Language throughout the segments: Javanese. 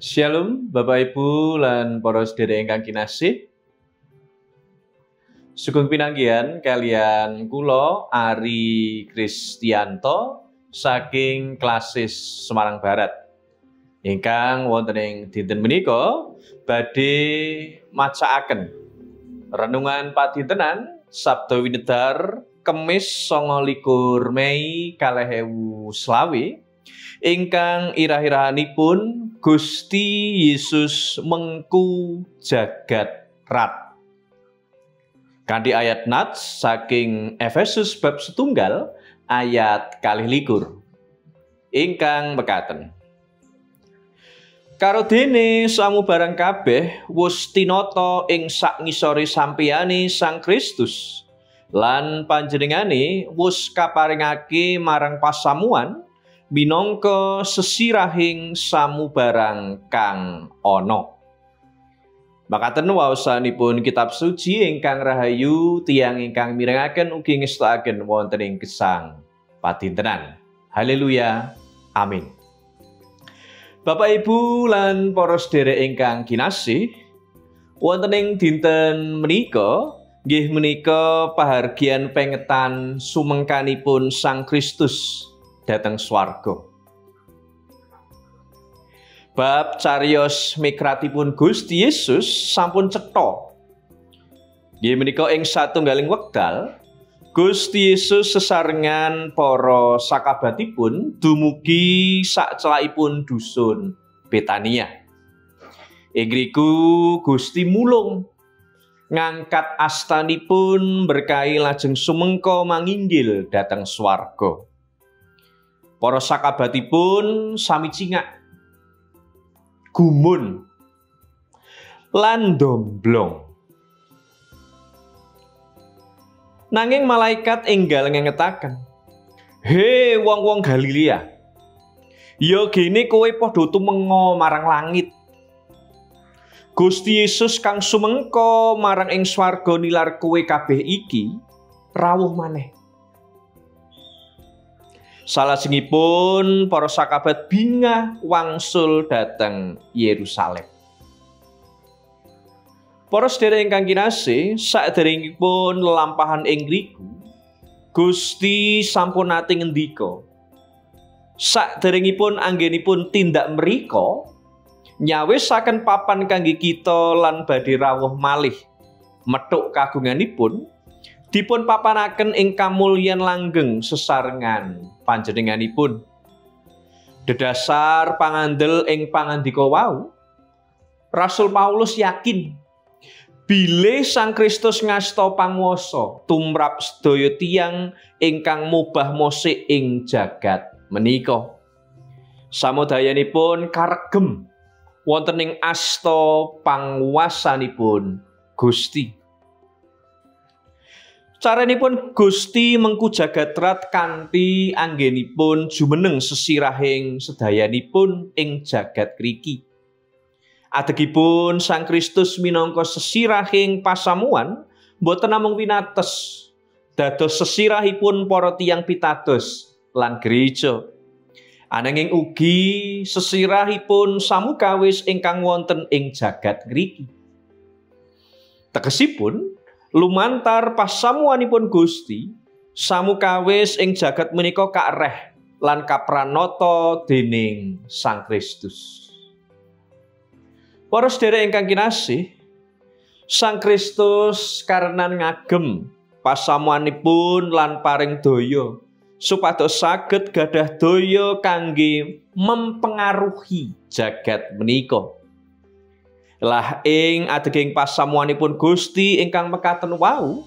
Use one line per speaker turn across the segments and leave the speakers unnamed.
Shalom Bapak Ibu lan para sedherek ingkang kinasih. Sugeng pinanggihan kalian kula Ari Kristianto saking Klasis Semarang Barat. Ingkang wonten ing dinten menika badhe macakaken renungan padintenan Sabda Winedar Kemis 29 Mei 2025 ingkang irah-irahanipun Gusti Yesus mengku jagat rat. Kanthi ayat nats saking Efesus bab 1 ayat 22 ingkang mekaten. Karo dene samubarang kabeh wus tinata ing sak ngisore sampeyane Sang Kristus lan panjenengane wus kaparingake marang pasamuan minangka sesirahing samubarang kang ana. Makaten waosanipun kitab suci ingkang rahayu tiyang ingkang mirengaken ugi ngestokaken wonten ing gesang padintenan. Haleluya. Amin. Bapak Ibu lan para sedherek ingkang kinasih, wonten ing dinten menika nggih menika pahargyan pengetan sumengkanipun Sang Kristus dhateng swarga. Bab cariyos mikratipun Gusti Yesus sampun cetha. Nggih menika ing satunggaling wekdal Gusti Yesus sesarengan para sakabatipun dumugi sacelakipun dusun Betania. Ing riku Gusti mulung ngangkat astanipun berkahi lajeng sumengka manginggil dhateng swarga. Para sakabatipun sami cingak, gumun, lan domblong. Nanging malaikat enggal ngengetaken, "He wong-wong Galilea, ya gene kowe padha tumenga marang langit. Gusti Yesus kang sumengka marang ing swarga nilar kowe kabeh iki rawuh maneh." Salajengipun para sakabat bingah wangsul dhateng Yerusalem. Para sedherek ingkang kinasih, saderengipun lelampahan ing riku, Gusti sampun nate ngendika. Saderengipun anggenipun tindak mriko, nyawisaken papan kangge kita lan badhe rawuh malih methuk kagunganipun dipun papanaken ing kamulyan langgeng sesarengan panjenenganipun. Dedasar pangandel ing pangandika wau, Rasul Paulus yakin bilih Sang Kristus ngasta panguwasa tumrap sedaya tiyang ingkang mubah mosik ing jagat menika. Samudayanipun karegem wonten ing asta panguwasanipun Gusti. Caranipun Gusti mengku jagat rat kanthi anggenipun jumeneng sesirahing sedayanipun ing jagat ngriki. Adegipun Sang Kristus minangka sesirahing pasamuan boten namung winates dados sesirahipun para tiyang pitados lan gereja. Ananging ugi sesirahipun samukawis ingkang wonten ing jagat ngriki. Tegesipun lumantar pasamuanipun Gusti samukawis ing jagat menika kakreh lan kapranata dening Sang Kristus. Para sedherek ingkang kinasih, Sang Kristus karenan ngagem pasamuanipun lan paring daya supados saged gadah daya kangge mempengaruhi jagat menika. Lah ing adeging pasamuanipun Gusti ingkang mekaten wau,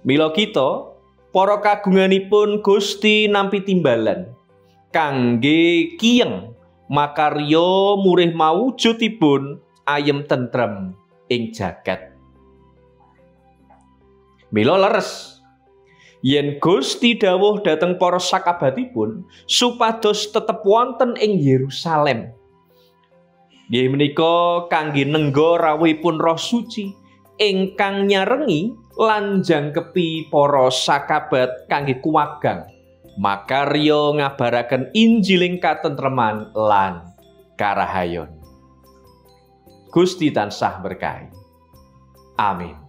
mila kita para kagunganipun Gusti nampi timbalan kangge kiyeng makarya murih mawujudipun ayem tentrem ing jagat. Mila leres yen Gusti dawuh dhateng para sakabatipun supados tetep wonten ing Yerusalem. Nggih menika kangge nengga rawuhipun Roh Suci ingkang nyarengi lan jangkepi para sakabat kangge kuwagang makarya ngabaraken Injiling katentreman lan karahayon. Gusti tansah berkahi. Amin.